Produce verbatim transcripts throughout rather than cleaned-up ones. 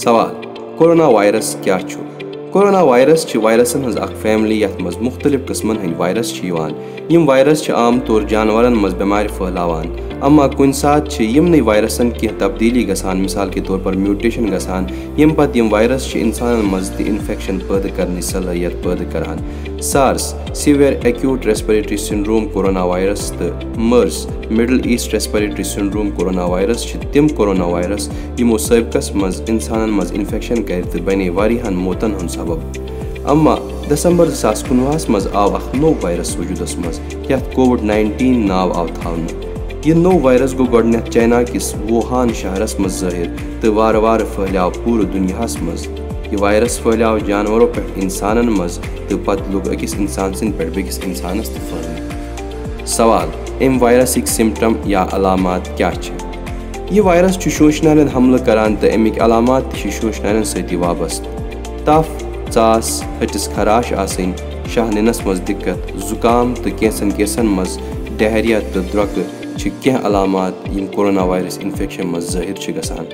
سوال، corona virus کیا چھُ؟ کورونا وائرس چھِ وائرسن ہٕنٛز اکھ فیملی یتھ منٛز مختلف قٕسمن ہٕنٛدۍ وائرس چھِ یِوان۔ یِم وائرس چھِ عام طور جانورن منٛز بٮ۪مارِ پھٔہلاوان، اما کُنہِ ساتہٕ چھِ یِمنٕے وائرسن کینٛہہ تبدیلی گژھان، مثال کے طور پر میوٹیشن گژھان، ییٚمہِ پتہٕ یِم وائرس چھِ انسانن منٛز تہِ انفیکشن پٲدٕ کرنٕچ صلٲحیت پٲدٕ کران۔ SARS, severe acute respiratory syndrome corona virus, تہٕ MERS, middle east respiratory syndrome corona virus, چھِ تِم کورونا وائرس یِمو سابقس منٛز انسانن منٛز انفیکشن کرِ تہٕ بنے واریاہن موتن ہُنٛد سبب۔ اما دسمبر زٕ ساس کُنوُہس منٛز آو اکھ نوٚو وائرس وجودس منٛز، یتھ کووڈ نائنٹین ناو آو تھاونہٕ۔ یہِ نوٚو وائرس گوٚو گۄڈٕنیتھ چائنا کِس ووہان شہرس منٛز ظٲہِر تہٕ وارٕ وارٕ پھٔہلیو پوٗرٕ دُنیاہس منٛز۔ یہِ وائرس پھٔہلیو جانورو پٮ۪ٹھ انسانن منٛز تہٕ پتہٕ لوٚگ أکِس انسان سٕنٛدِ پٮ۪ٹھ بیٚکِس انسانس تہِ پھٔہلنہِ۔ سوال، امہِ وائرسٕکۍ سمپٹم یا علامات کیٛاہ چھِ؟ یہِ وائرس چھُ شوشہٕ نالٮ۪ن حملہٕ کران تہٕ اَمِکۍ علامات تہِ چھِ شوشہٕ نالٮ۪ن سۭتی وابستہٕ۔ تپھ، ژاس، ۂٹِس خراش آسٕنۍ، شاہ نِنَس منٛز دِقت، زُکام تہٕ کینٛژن کیسَن منٛز ڈہیریا تہٕ درٛۄکہٕ چھِ کینٛہہ علامات یِم کورونا وائرس انفیکشن منٛز ظٲہِر چھِ گژھان۔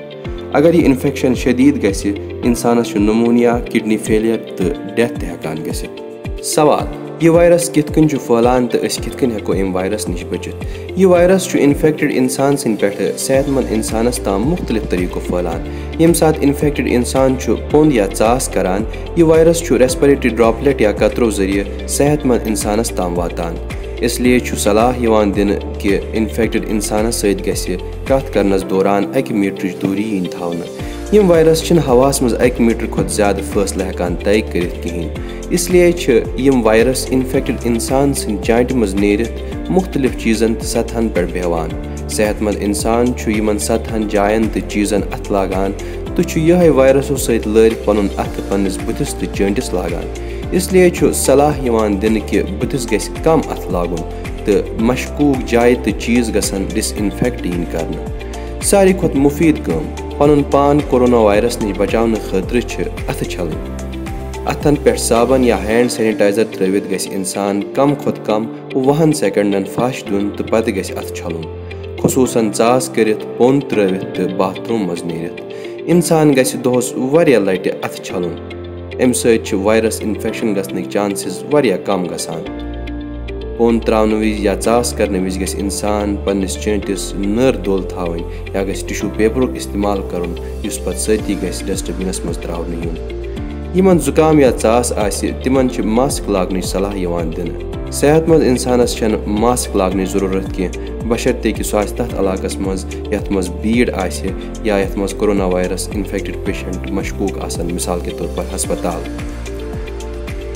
اگر یہِ انفیکشن شدید گژھِ، انسانس چھُ نمونیا، کڈنی فیلیر تہٕ ڈیتھ تہِ ہٮ۪کان گٔژھِتھ۔ سوال، یہِ وائرس کِتھ کٔنۍ چھُ پھٔہلان تہٕ أسۍ کِتھ کٔنۍ ہٮ۪کو اَمہِ وائرس نِش بٔچِتھ؟ یہِ وائرس چھُ انفیکٹڈ انسان سٕنٛدِ پٮ۪ٹھٕ صحت مند انسانس تام مختلف طریقو پھٔہلان۔ ییٚمہِ ساتہٕ انفیکٹڈ انسان چھُ پوٚنٛد یا ژاس کران، یہِ وائرس چھُ ریسپریٹری ڈراپلیٹ یا قطرو ذٔریعہٕ صحت مند انسانس تام واتان۔ اس لیے چھُ صلاح یِوان دِنہٕ کہِ انفیکٹڈ انسانس سۭتۍ گژھِ کتھ کرنس دوران اکہِ میٹرٕچ دوری یِنۍ تھاونہٕ۔ یِم وائرس چھِنہٕ ہوہَس منٛز اکہِ میٹر کھۄتہٕ زیادٕ فٲصلہٕ ہٮ۪کان طے کٔرِتھ کِہینۍ۔ اس لیے چھِ یِم وائرس انفیکٹڈ انسان سٕنٛدِ چانٹہِ منٛز نیرِتھ مختلف چیزن تہٕ سطحن پٮ۪ٹھ بیہوان۔ صحت مند انسان چھُ یِمن سطحن، جاین تہٕ چیزن اتھٕ لاگان تہٕ چھُ یِہوٚے وائرسو سۭتۍ لٲرِتھ پنُن اتھٕ پننِس بُتھِس تہٕ چٲنٹِس لاگان۔ اس لیے چھُ صلاح یِوان دِنہٕ کہِ بُتھِس گژھِ کم اتھٕ لاگُن تہٕ مشکوک جایہِ تہٕ چیز گژھن ڈس انفیکٹ یِنۍ کرنہٕ۔ ساروی کھۄتہٕ مفید کٲم، پنُن پان کورونا وائرس نِش بچاونہٕ خٲطرٕ چھِ اتھٕ چھلٕنۍ۔ اتھن پٮ۪ٹھ صابن یا ہینڈ سینیٹائزر ترٲوِتھ گژھِ انسان کم کھۄتہٕ کم وُہن سیکنڈن پھش دیُن تہٕ پتہٕ گژھِ اتھٕ چھلُن، خصوصاً ژاس کٔرِتھ، پوٚنٛد ترٲوِتھ تہٕ باتھ روم منٛز نیٖرِتھ۔ انسان گژھِ دۄہس واریاہ لٹہِ اتھٕ چھلُن۔ امہِ سۭتۍ چھِ وائرس انفیکشن گژھنٕکۍ چانسز واریاہ کم گژھان۔ پوٚنٛد تراونہٕ وِزِ یا ژاس کرنہٕ وِزِ گژھِ انسان پننِس چٲنٹِس نٔر دوٚل تھاوٕنۍ یا گژھِ ٹشو پیپرُک استعمال کرُن، یُس پتہٕ سۭتی گژھِ ڈسٹ بنس منٛز تراونہٕ یُن۔ یِمن زُکام یا ژاس آسہِ، تِمن چھِ ماسک لاگنٕچ صلاح یِوان دِنہٕ۔ صحت مند انسانس چھنہٕ ماسک لاگنٕچ ضروٗرت کینٛہہ، بشرطیکہِ سُہ آسہِ تتھ علاقس منٛز یتھ منٛز بھیڑ آسہِ یا یتھ منٛز کورونا وائرس انفیکٹڈ پیشنٹ مشکوک آسن، مثال کے طور پر ہسپتال۔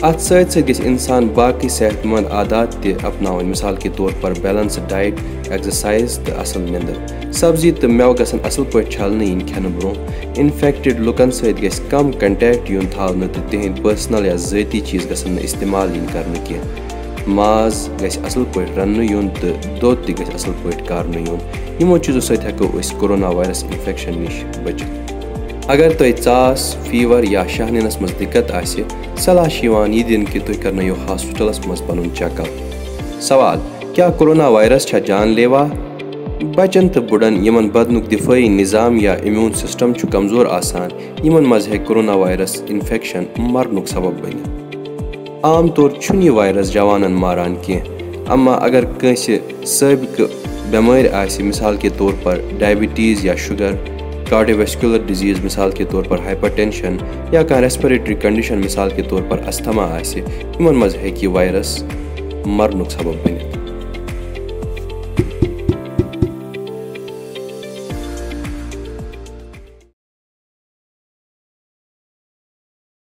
اتھ سۭتۍ سۭتۍ گژھِ انسان باقی صحت مند عادات تہِ اپناوٕنۍ، مثال کے طور پر بیلنسڈ ڈائٹ، ایکسرسائز تہٕ اصل نیندر۔ سبزی تہٕ مٮ۪وٕ گژھن اصل پٲٹھۍ چھلنہٕ یِنۍ کھٮ۪نہٕ برونٛہہ۔ انفیکٹڈ لوکن سۭتۍ گژھِ کم کنٹیکٹ یُن تھاونہٕ تہٕ تِہنٛدۍ پرسنل یا ذٲتی چیز گژھن نہٕ استعمال یِنۍ کرنہٕ کینٛہہ۔ ماز گژھِ اصل پٲٹھۍ رننہٕ یُن تہٕ دۄد تہِ گژھِ اصل پٲٹھۍ کارنہٕ یُن۔ یِمو چیزو سۭتۍ ہٮ۪کو أسۍ کورونا وائرس انفیکشن نِش بٔچِتھ۔ اگر تۄہہِ ژاس، فیور یا شاہ نِنس منٛز دِقت آسہِ، صلاح چھِ یِوان یہِ دِنہٕ کہِ تُہۍ کرنٲیِو ہاسپٹلس منٛز پنُن چیک اپ۔ سوال، کیا کورونا وائرس چھا جان لیوا؟ بچن تہٕ بُڑن یِمن بدنُک دفٲعی نظام یا امیون سسٹم چھُ کمزور آسان، یِمن منٛز ہیٚکہِ کورونا وائرس انفیکشن مرنُک سبب بٔنِتھ۔ عام طور چھُنہٕ یہِ وائرس جوانن ماران کینٛہہ، اما اگر کٲنٛسہِ سٲبقہٕ بٮ۪مٲرۍ آسہِ، مثال کے طور پر ڈائبٹیز یا شوگر، کارڈیوویسکولر ڈیزیز، مثال کے طور پر ہائپرٹینشن، یا کانٛہہ ریسپریٹری کنڈیشن، مثال کے طور پر استھما آسہِ، یِمن منٛز ہیٚکہِ یہِ وائرس مرنُک سبب بٔنِتھ۔